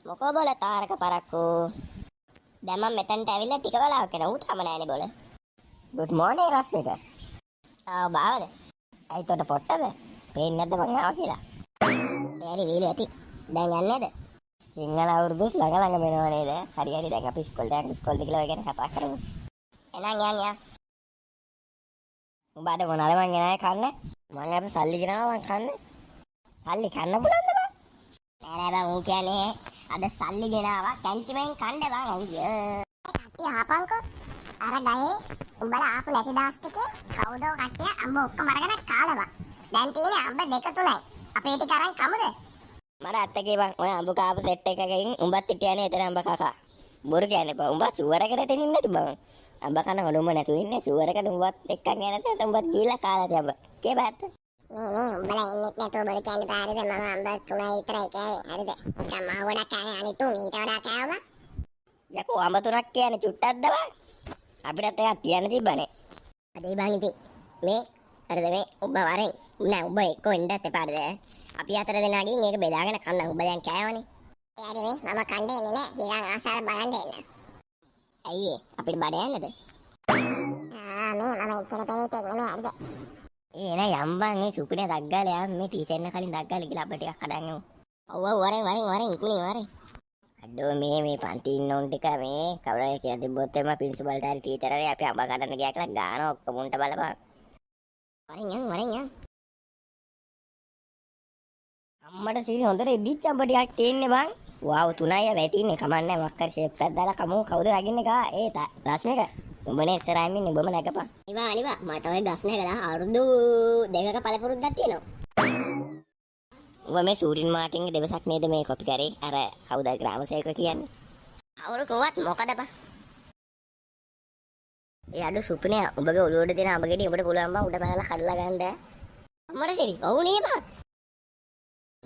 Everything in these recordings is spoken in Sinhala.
මොකෝ බොල තාරක පරක්කු. දැන් මම මෙතනට ඇවිල්ලා ටික වෙලාවක් යනවා. ඌ තාම නෑනේ බොල. Good morning Rashmika. ආ බාවද? ඇයි තොට පොට්ටද? පේන්නේ නැද්ද මං ආවා කියලා? එයාලි වීලු ඇති. දැන් යන්නේ නැද? සිංහල අවුරුද්දත් ළඟ ළඟ වෙනවා නේද? හරි හරි, දැන් අපි ඉස්කෝලේට යන්න ඉස්කෝලේද කියලා ඔය ගැන කතා කරමු. එහෙනම් යන් යන්. උඹ අද මොනවාද මං ගෙනාවේ කන්න? මං අර සල්ලි ගෙනාවා මං කන්නේ. සල්ලි කන්න පුළුවන්ද බං? නෑ නෑ බං, ඌ කියන්නේ අද සල්ලි ගෙනාවා කැන්ටිමෙන් කන්න බං. අයියෝ. කට්ටිය ආපන්කෝ. අර ගහේ උඹලා ආපු නැති දවස් ටිකේ කවුදෝ කට්ටිය අඹ ඔක්කොම අරගෙන කාලා බං. දැන් තියෙන්නේ අඹ දෙක තුනයි. අපේ ටික අරන් කමුද? මට ඇත්ත කියපන්, ඔය අඹ කාපු සෙට් එකකින් උඹත් හිටියානේ එතන අඹ කකා. බොරු කියන්න එපා. උඹ සුවර් එකට එතන ඉන්නේ නැති බං. අඹ කන හොඳම නැතුව ඉන්නේ සුවර් එකට. උඹත් එක්කන් යන නැත්නම් උඹත් ගිහිල්ලා කාලා තිය අඹ. කියපන් ඇත්ත. මේ මේ උඹලා එන්නෙත් නැතුව බොරු කියන්න එපා, හරිද? මම අඹ තුනයි විතරයි කෑවේ, හරිද? නිකන් මහ ගොඩක් කෑවේ, අනිත් තුන් ඊට වඩා කෑවා. යකෝ අඹ තුනක් කියන්නේ චුට්ටක්ද බං? අපිටත් එකක් තියන්න තිබ්බනේ. අඩේ බං, ඉතින් මේ හරිද, මේ උඹ වරෙන් නෑ, උඹ එක්කෝ එන්නත් එපා, හරිද? අපි අතර දෙනා ගිහින් ඒක බෙදාගෙන කන්න. උඹ දැන් කෑවනේ. ඒ හරි, මේ මම කන්න එන්නේ නෑ. නිකන් ආසාව බලන්න එන්න. ඇයි ඒ, අපිට බඩ යන්නද? ආ මේ මම එච්චර පෙරේතෙක් නෙමෙයි, හරිද? ඒ නෑ යම් බං, ඒ සුපිනේ දග්ගාලා යම්, මේ ටීචර් එන්න කලින් දග්ගාලා ගිහලා අපිට ටිකක් කඩන් යමු. ඔව් ඔව්, වරෙන් වරෙන් වරෙන්, ඉක්මනින් වරෙන්. අඩෝ මේ මේ පන්ති ඉන්න උන් ටික මේ කවුරු හරි කියලා තිබ්බොත් එම ප්‍රින්සිපල්ට හරි ටීචර් හරි අපි අඹ කඩන්න ගියා කියලා ගාන ඔක්කොම උන්ට බලපන්. වරෙන් යන් වරෙන් යන්. අම්මට සිරි, හොඳට ඉදිච්ච අඹ ටිකක් තියෙන්නේ බං. වාව්, තුනයි වැටින්නේ. කමන්නේ මොකක් හරි ෂේප් එකක් දාලා කමු. කවුද නගින්නේ කා? ඒ රශ්මික. උඹනේ ඉස්සරහින් ඉන්නේ, උඹම නැගපන්. අනිවා අනිවා, මට ඔය ගස් නැගලා අවුරුදු 2ක පළපුරුද්දක් තියෙනවා. උඹ මේ සූරින් මාටින්ගේ දවසක් නේද මේ කොපි කරේ? අර කවුද ග්‍රාම සේවක කියන්නේ? කවුරු කිව්වත් මොකද බං? ඒ අඩු සුපිනේ, උඹගේ ඔළුවට තියෙන අඹ ගෙඩි උඹට පුළුවන් බං උඩ පැනලා කඩලා ගන්න. අම්මට සිරි, ඔව් නේ බං.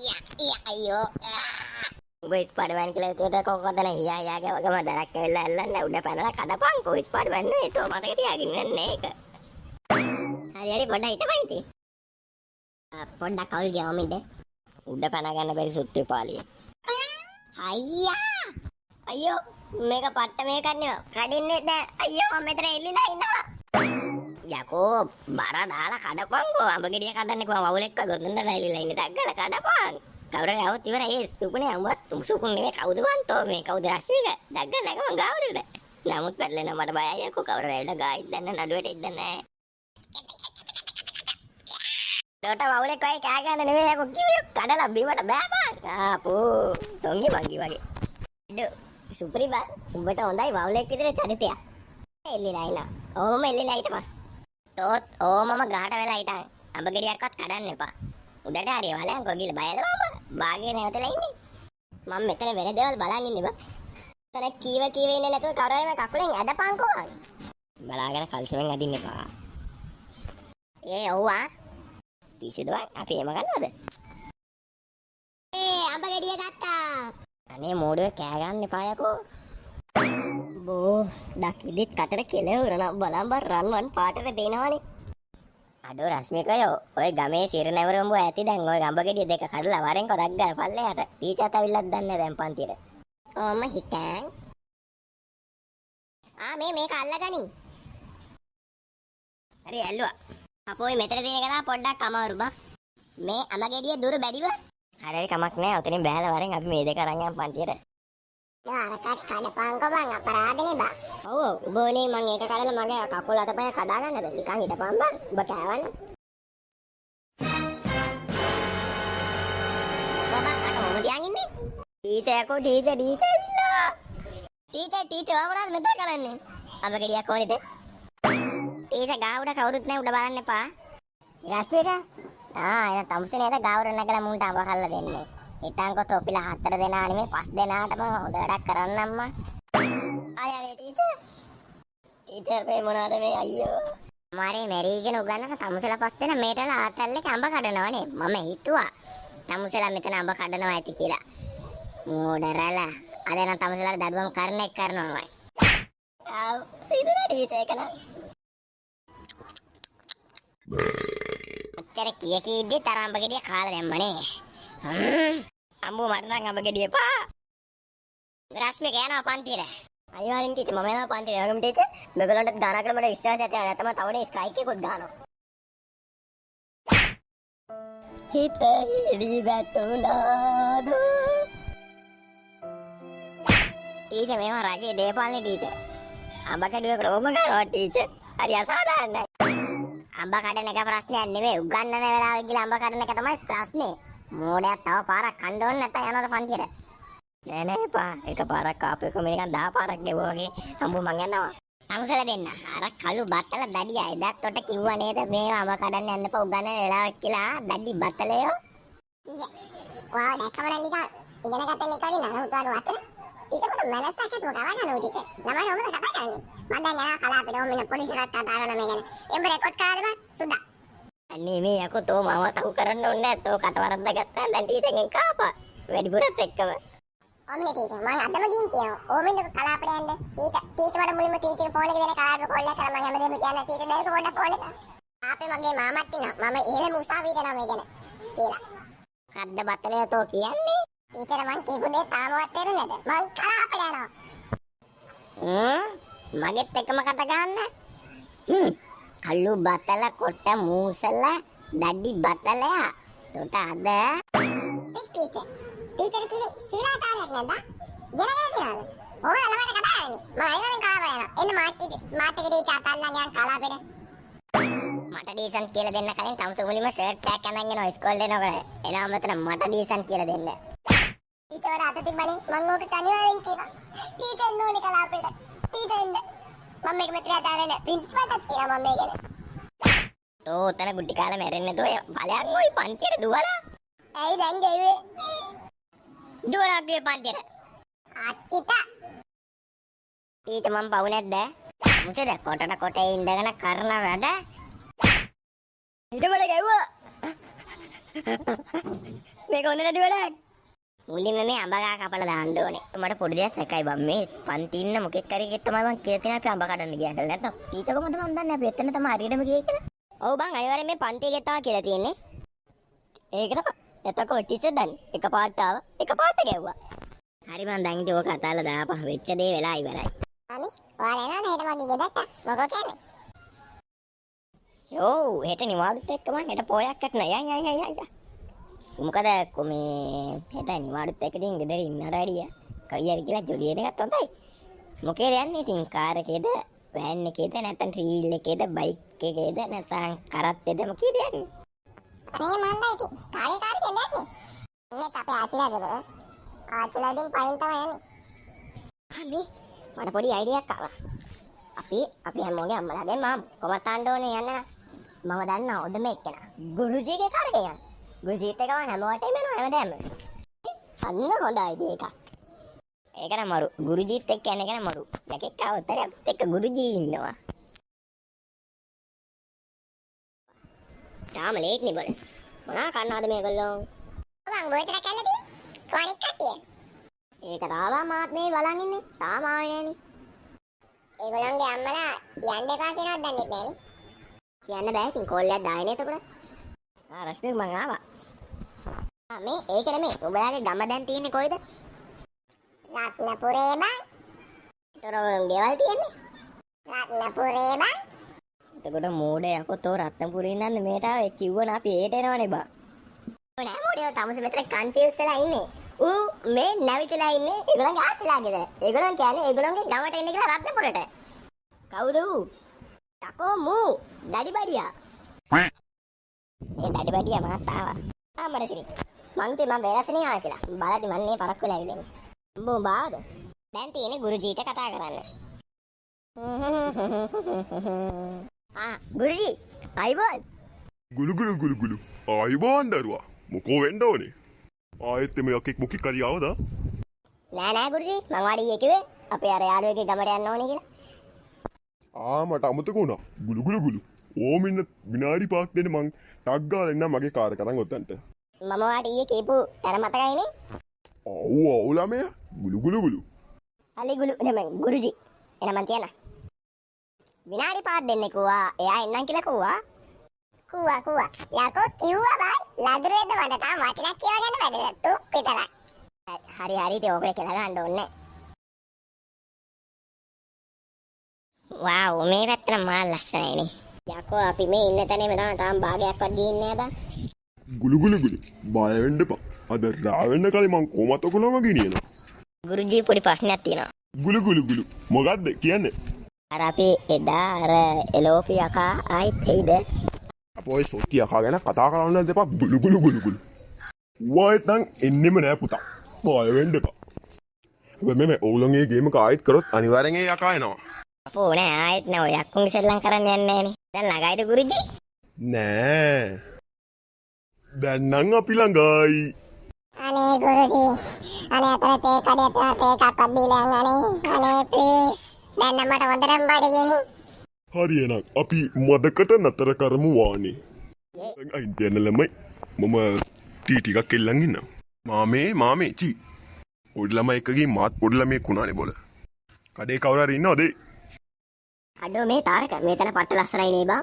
යා යා අයියෝ. උඹ ස්පයිඩර්මෑන් කියලා හිතුවට කොහොමද නේ යා යා ගම ගම දරක් ඇවිල්ලා ඇල්ලන්න උඩ පැනලා කඩපන්කෝ. ස්පයිඩර්මෑන් නෙවෙයි තෝ, මතක තියාගන්න ඉන්නේ ඒක. හරි හරි, පොඩ්ඩක් හිටපන් ඉතින්. ආ, පොඩ්ඩක් කවුල් ගියාම ඉන්න. උඩ පැන ගන්න බැරි සුත්තු පාලිය. අයියා අයියෝ, මේක පට්ට මේකක් නෙවෙයි, කඩින්නේ නෑ. අයියෝ, මම මෙතන එල්ලිලා ඉන්නවා. යකෝ බර දාලා කඩපන්කෝ. අඹ ගෙඩිය කඩන්නේ කොහම වවුලෙක් වගේ ගොතෙන්ද ඇවිල්ලා ඉන්නේ. ටක් ගාලා කඩපන්. කවුරු හරි આવොත් ඉවරයි. ඒ සුපුනේ උඹත් සුපුන් නෙවෙයි, කවුද බං තෝ, මේ කවුද රශ්මික? ටක් ගාලා නැගපන් ගාවරට. නමුත් පැටලෙනවා, මට බයයි යකෝ. කවුරු හරි ඇවිල්ලා ගායිත් දන්න නඩුවට ඉද්ද නෑ. තෝට වවුලෙක් වගේ කෑ ගන්න නෙවෙයි යකෝ කිව්වේ, කඩලා බිමට බෑ බං. ආපෝ තොංගි මංගි වගේ. අඩෝ සුපරි බං, උඹට හොඳයි වවුලෙක් විතර චරිතයක්. එල්ලිලා ඉන්නවා. ඔහොම එල්ලිලා හිටපන්. තෝත් ඕමම ගහට වෙලා හිටන්. අඹ ගෙඩියක්වත් කඩන්න එපා. උඩට හරි වලයන්කෝ ගිහලා. බයද මම? බාගේ නැවතලා ඉන්නේ. මම මෙතන වෙන දේවල් බලන් ඉන්නේ බං. එතන කීව කීව ඉන්නේ නැතුව කවුරු හරි මේ කකුලෙන් ඇදපන්කෝ බං. බලාගෙන කල්සෙන් අදින්න එපා. ඒ ඔව් ආ. පිස්සුද බං, අපි එහෙම කරනවද? ඒ අඹ ගෙඩිය ගත්තා. අනේ මෝඩයෝ, කෑ ගන්න එපා යකෝ. බෝ දකිද්දිත් කටට කෙලවුර නම් බලන් බං, රන්වන් පාටට දෙනවනේ. අඩෝ රශ්මිකයෝ, ඔය ගමේ සිර නැවරුම්බ ඇති දැන් ඔය අඹ ගෙඩිය දෙක කඩලා වරෙන් කො දක් ගාලා පල්ලෙහාට. ටීචර්ත් ඇවිල්ලත් දන්නේ නැහැ දැන් පන්තියට. ඔහොම හිටන්. ආ මේ මේක අල්ලගනින්. හරි ඇල්ලුවා. අපෝයි, මෙතන තියෙන එක තමයි පොඩ්ඩක් අමාරු බං. මේ අඹ ගෙඩිය දුර බැඩිව. හරි හරි, කමක් නැහැ. ඔතනින් බෑලා වරෙන් අපි මේ දෙක අරන් යන් පන්තියට. අරකට කඩපන්කෝ බං, අපරාධනේ බං. ඔව් ඔව්, උඹ ඕනේ මං ඒක කඩලා මගේ කකුල් අතපය කඩා ගන්නද? නිකන් හිටපන් බං. උඹ කෑවනේ. මොකද බං කට ඔහොම තියන් ඉන්නේ? ටීචර් යකෝ, ටීචර් ටීචර් ඇවිල්ලා. ටීචර් ටීචර්, ඔයා මොනවද මෙතන කරන්නේ? අඹ ගෙඩියක් ඕනේද? ටීචර් ගාව උඩ කවුරුත් නැහැ, උඩ බලන්න එපා. රශ්මික ආ එන තමුසේ නේද ගාවුර නැගලා මුන්ට අඹ කල්ලා දෙන්නේ? හිටන්කො තොපිලා හතර දෙනා නෙමෙයි, පස් දෙනාටම හොඳ වැඩක් කරන්න අම්මා. අය අනේ ටීචර් ටීචර්, මේ මොනවද මේ අයියෝ? මාරේ මැරීගෙන උගන්නන තමුසෙලා පස් දෙනා මේටල ආතල් එක අඹ කඩනවනේ. මම හිතුවා තමුසෙලා මෙතන අඹ කඩනවා ඇති කියලා. මෝඩ රැලා. අද නම් තමුසෙලාට දඩුවම් කරන එක කරනවාමයි. ආව් සිදුනා ටීචර් එක නම්. ඔච්චර කිය කී ඉද්දි තර අඹ ගෙඩිය කාලා දැම්මනේ. අම්මෝ, මට නම් අඹ ගෙඩිය එපා. රශ්මික යනවා පන්තියට. අනිවාර්යෙන් ටීචර්, මම යනවා පන්තියට. ඒ වගේම ටීචර්, මේගොල්ලන්ට ගාන කියලා මට විශ්වාසයක් තියෙනවා. නැත්නම් තවනේ ස්ට්‍රයික් එකකුත් ගන්නවා. හිත හිරි වැටුණාද? ටීචර්, මේවා රජයේ දේපල්නේ ටීචර්. අඹ කැඩුවකට ඕම ගන්නවා ටීචර්. හරි අසාධාරණයි. අඹ කඩන එක ප්‍රශ්නයක් නෙමෙයි. උගන්නන වෙලාවෙ ගිහලා අඹ කඩන එක තමයි ප්‍රශ්නේ. මෝඩයා, තව පාරක් කන්න ඕනේ නැත්නම් යනවද පන්තියට? නෑ නෑ, එපා. එක පාරක් ආපු එක නිකන් 10 පාරක් ගෙවුවා වගේ. අම්බෝ, මං යනවා. සමසල දෙන්න. අර කළු බත්තල දඩියා එදත් තොට කිව්වා නේද මේ අඹ කඩන්න යන්න එපා උගන්නන වෙලාවක් කියලා, දඩි බත්තලයෝ. ටීචර්, ඔයාව දැක්කම නම් නිකන් ඉගෙන ගත්ත කෙනෙක් වගේ නරමුතු වගේ වචන. ටීචර්, පොඩ මනසක් ඇතුව කතා කරනවා ටීචර්. ළමයි ඔහොමද කතා කරන්නේ? මං දැන් යනවා කලාපෙට. ඕම ඉන්න පොලිස් එකක් කතා කරනවා මේ ගැන. එම්බ රෙකෝඩ් කරාද බං සුද්දා? අනේ මේ යකෝ, තෝ මම තහු කරන්න ඕනේ නෑ. තෝ කට වරද්දා ගත්තා. දැන් ටීචර්ගෙන් කාපා. වැඩිපුරත් එක්කම. ඔම්නේ ටීචර්, මං අදම ගිහින් කියනවා. ඕම ඉන්නකො කලාපෙට යන්න. ටීචර් ටීචර් මට මුලින්ම ටීචර් ෆෝන් එක දෙන කලාපෙ කෝල් එක කරා. මං හැමදේම කියන්න ටීචර් දෙන්නකො පොඩ්ඩක් ෆෝන් එක. ආපේ මගේ මාමත් ඉන්නවා. මම ඉහළම උසාවියට යනවා මේ ගැන කියලා. කද්ද බත්තලය තෝ කියන්නේ? ටීචර්, මං කියපු දේ තාමවත් තේරුන්නේ නැද? මං කලාපෙට යනවා. හ්ම් මගෙත් එකම කට ගන්න. හ්ම් කළු බතල කොට මූසල දඩි බතලයා තොට අද. ටික් ටීචර්. ටීචර් කිසි ශීලාචාරයක් නැද්ද? ඉගෙනගෙන තියනවද? ඔහොම ළමයින්ට කතා කරන්නේ. මං අනිවාර්යෙන් කලාපෙට යනවා. එන්න මාත් ටීචර්, මාත් එක්ක ටීචර් අතල්ලන් යන් කලාපෙට. මට ඩීසන්ට් කියලා දෙන්න කලින් තමුසේ මුලින්ම ෂර්ට් එකක් අඳන් එනවා ඉස්කෝලේ එනකොට. එනවා මෙතන මට ඩීසන්ට් කියලා දෙන්න. ටීචර් වල අත තිබ්බනේ. මං ඕකට අනිවාර්යෙන් කියනවා. ටීචර් එන්න ඕනේ කලාපෙට. ටීචර් එන්න. මම මේක මෙතන අතාරලා ප්‍රින්සිපල්ටත් කියනවා මම මේ ගැන. තෝ ඔතන ගුටි කාලා මැරෙන්නේ නැතුව ඵලයන් ඔයි පන්තියට දුවලා. ඇයි දැන් ගෙව්වේ? දුවලා ගියේ පන්තියට. අච්චිට. ටීචර්, මං පව් නැද්ද? මොකද කොටට කොටේ ඉඳගෙන කරන වැඩ. ඊට මට ගැව්වා. මේක හොඳ නැති වැඩක්. මුලින්ම මේ අඹ ගහ කපලා දාන්න ඕනේ. මට පොඩි දෙයක් සැකයි බං. මේ පන්ති ඉන්න මොකෙක් හරි එකෙක් තමයි බං කියලා තියෙන අපි අඹ කඩන්න ගියා කියලා. නැත්නම් ටීචර් කොහොමද මන් දන්නේ අපි එතන තමයි හරියටම ගියේ කියලා? ඔව් බං, අනිවාර්යෙන් මේ පන්ති එකේ තමයි කියලා තියෙන්නේ. ඒක තමයි. නැත්නම් කොහොමද ටීචර් දන්නේ? එක පාට ආවා. එක පාට ගැව්වා. හරි බං, දැන් ඉතින් ඕක අතාරලා දාපන්. වෙච්ච දේ වෙලා ඉවරයි. මමි, ඔයාලා එනවද හෙට මගේ ගෙදරට? මොකෝ කියන්නේ? ඔව්, හෙට නිවාඩුත් එක්ක මං හෙට පෝයක් කටන යන් යන් යන් යන්. මොකද කො මේ හෙට නිවාඩුත් එක්ක ඉතින් ගෙදර ඉන්නට වැඩිය කයි හරි කියලා ජොලියන එකත් හොඳයි. මොකේද යන්නේ ඉතින්? කාර් එකේද, වෑන් එකේද, නැත්නම් ත්‍රී වීල් එකේද, බයික් එකේද, නැත්නම් කරත්තේද, මොකේද යන්නේ? අනේ මන්දා, ඉතින් කාගේ කාර් එකෙන්ද යන්නේ? ඉන්නේ අපේ ආච්චිලා ගෙදර. ආච්චිලාගෙන් පයින් තමයි යන්නේ. ආ, මේ මට පොඩි අයිඩියක් ආවා. අපි අපි හැමෝගේ අම්මලාගෙන් මම කොහොමද අහන්න ඕනේ යන්න නම්. මම දන්නවා හොඳම එක්කෙනා. ගුරුජීගේ කාර් එකේ යන්න. ගුරුජීත් එක්ක මම හැම වටේම යනවා හැමදාම. අන්න හොඳ අයිඩියා එකක්. ඒක නම් මරු. ගුරුජීත් එක්ක යන එක නම් මරු. යකෙක් ආවොත් හරි අපිත් එක්ක ගුරුජී ඉන්නවා. තාම ලේට් නේ බල. මොනා කන්නවද මේගොල්ලෝ? මං බොයිතරක් ඇල්ල තියෙන්නේ. කො අනික් කට්ටිය? ඒක තාම මාත් මේ බලන් ඉන්නේ. තාම ආවේ නෑනේ. ඒගොල්ලන්ගේ අම්මලා යන්න එපා කියනවත් දන්නෙත් නෑනේ. කියන්න බෑ ඉතින්, කෝල් එකක් දාන්නේ එතකොට. ආ රශ්මික, මං ආවා. ආ මේ ඒක නෙමෙයි. උඹලාගේ ගම දැන් තියෙන්නේ කොයිද? රත්නපුරේ බං. ඒතර ඔයගොල්ලෝ ගෙවල් තියෙන්නේ? රත්නපුරේ බං. එතකොට මෝඩ යකෝ, තෝ රත්නපුරේ ඉඳන් මේට ආවේ කිව්වන අපි ඒට එනවනේ බා. නෑ මෝඩයෝ, තමුසේ මෙතන කන්ෆියුස් වෙලා ඉන්නේ. ඌ මේ නැවිතලා ඉන්නේ ඒගොල්ලන්ගේ ආච්චිලා ගෙදර. ඒගොල්ලන් කියන්නේ ඒගොල්ලන්ගේ ගමට එන්න කියලා රත්නපුරට. කවුද ඌ? යකෝ මූ දඩි බඩියා. ඒ දඩි බඩියා මාත් ආවා. ආ මට සිරි. මං කිව්වේ මං වේලසනේ ආවා කියලා. බලද්දි මං මේ පරක්කු වෙලා ඇවිල්ලා ඉන්නේ. උඹ උඹ ආවද? දැන් තියෙන්නේ ගුරුජීට කතා කරන්න. ආ ගුරුජී, අයිබෝන්. ගුළු ගුළු ගුළු ගුළු, ආයුබෝවන් දරුවා. මොකෝ වෙන්න ඕනේ? ආයෙත් එම යකෙක් මොකෙක් හරි ආවද? නෑ නෑ ගුරුජී, මං වාඩි ඊයේ කිව්වේ අපේ අර යාළුවෙක්ගේ ගමට යන්න ඕනේ කියලා. ආ, මට අමතක වුණා. ගුළු ගුළු ගුළු, ඕම ඉන්න විනාඩි 5ක් දෙන්න, මං ටක් ගාලා එන්නම් මගේ කාර් එක අරන් ඔතනට. මම වාට ඊයේ කියපු තැන මතකයිනේ? ඔව් ඔව් ළමයා, ගුළු ගුළු ගුළු. අලි ගුළු නෙමෙයි ගුරුජී. එහෙනම් මං තියන්න. විනාඩි 5ක් දෙන්න කිව්වා. එයා එන්නම් කියලා කිව්වා. කිව්වා කිව්වා. යකෝ කිව්වා බං. ලදරුවේද මට තාම වචනක් කියව ගන්න බැරිද? තුක් විතරක්. හරි හරි, ඉතින් ඕකට කියලා ගන්න ඕනේ. වාව්, මේ පැත්ත නම් මාර ලස්සනයි නේ. යකෝ, අපි මේ ඉන්න තැනේම තමයි තාම භාගයක්වත් ගිහින් නෑ බං. ගුලු ගුලු ගුලු, බය වෙන්න එපා. අද රා වෙන්න කලින් මං කොහොමත් ඔයගොල්ලෝම ගෙනියනවා. ගුරුජී, පොඩි ප්‍රශ්නයක් තියෙනවා. ගුලු ගුලු ගුලු, මොකද්ද කියන්නේ? අර අපි එදා අර එලෝපි යකා ආයිත් එයිද? අප ඔය සොත්ති යකා ගැන කතා කරන්න එපා ගුලු ගුලු ගුලු ගුලු. ඌ නම් එන්නෙම නෑ පුතා. බය වෙන්න එපා. හැබැයි මේ ඕගොල්ලෝගේ ගේම් එක ආයෙත් කරොත් අනිවාර්යෙන් ඒ යකා එනවා. අපෝ නෑ, ආයෙත් නෑ, ඔය යක්කුන්ගේ සෙල්ලම් කරන්න යන්නේ නෑනේ. දැන් ළඟයිද ගුරුජී? නෑ. දැන් නම් අපි ළඟයි. අනේ ගුරුජී, අනේ අතන තේ කඩේ අතන තේ එකක්වත් දීලා යන්න. අනේ අනේ ප්ලීස්, දැන් නම් මට හොඳටම බඩගිනි. හරි, එහෙනම් අපි මදකට නතර කරමු වානේ. දැන් අයින් යන්න ළමයි. මම ටී ටිකක් එල්ලන් ඉන්නම්. මාමේ මාමේ චී. පොඩි ළමයි එක්ක ගිහින් මාත් පොඩි ළමයෙක් වුණානේ බොල. කඩේ කවුරු හරි ඉන්නවද? අඩෝ මේ තාරක, මේ තැන පට්ට ලස්සනයි නේ බං.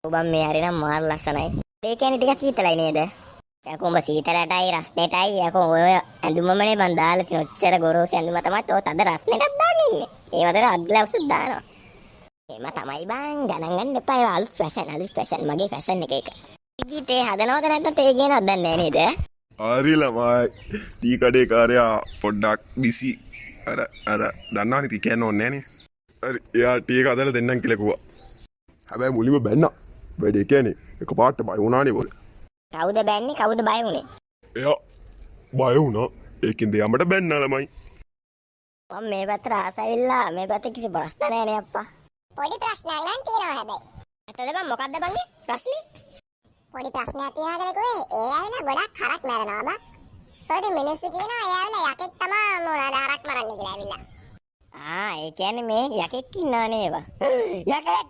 ඔව් බං, මේ හරිනම් මාර ලස්සනයි. ඒ කියන්නේ ටිකක් සීතලයි නේද? යකෝ, උඹ සීතලටයි රස්නෙටයි යකෝ ඔය ඔය ඇඳුමමනේ බං දාලා තියෙන. ඔච්චර ගොරෝසු ඇඳුම තමයි තෝ තද රස්නෙටත් දාගෙන ඉන්නේ. ඒ වතර අත් ග්ලව්ස් උත් දානවා. එහෙම තමයි බං, ගණන් ගන්න එපා. ඒවා අලුත් ෆැෂන්, අලුත් ෆැෂන්, මගේ ෆැෂන් එක ඒක. ඉතින් තේ හදනවද නැත්නම් තේ ගේනවද දන්නේ නෑ නේද? හරි ළමයි. ටී කඩේ කාරයා පොඩ්ඩක් බිසි. අර අර දන්නවනේ, ඉතින් කියන්න ඕනේ නෑනේ. හරි, එයා ටී එක හදලා දෙන්නම් කියලා කිව්වා. හැබැයි මුලින්ම බැන්නා. වැඩේ කියන්නේ එකපාරට බය වුණානේ බොල. කවුද බැන්නේ? කවුද බය වුනේ? එයා බය වුණා. ඒකින්ද එයා මට බැන්නා ළමයි. මම මේ පැත්තට ආසවිල්ලා මේ පැත්තේ කිසි ප්‍රශ්න නෑ නේ අප්පා. පොඩි ප්‍රශ්නයක් නම් තියෙනවා හැබැයි. ඇත්තද බං? මොකද්ද බං ඒ ප්‍රශ්නේ? පොඩි ප්‍රශ්නයක් තියෙනවා කියලා කිව්වේ, ඒ ඇවිල්ලා ගොඩක් හරක් මැරෙනවා බං. සෝ ඉතින් මිනිස්සු කියනවා ඒ ඇවිල්ලා යකෙක් තමා මොනවාද හරක් මරන්නේ කියලා ඇවිල්ලා. ආ, ඒ කියන්නේ මේ යකෙක් ඉන්නා නේ ඒවා. යකෙක්.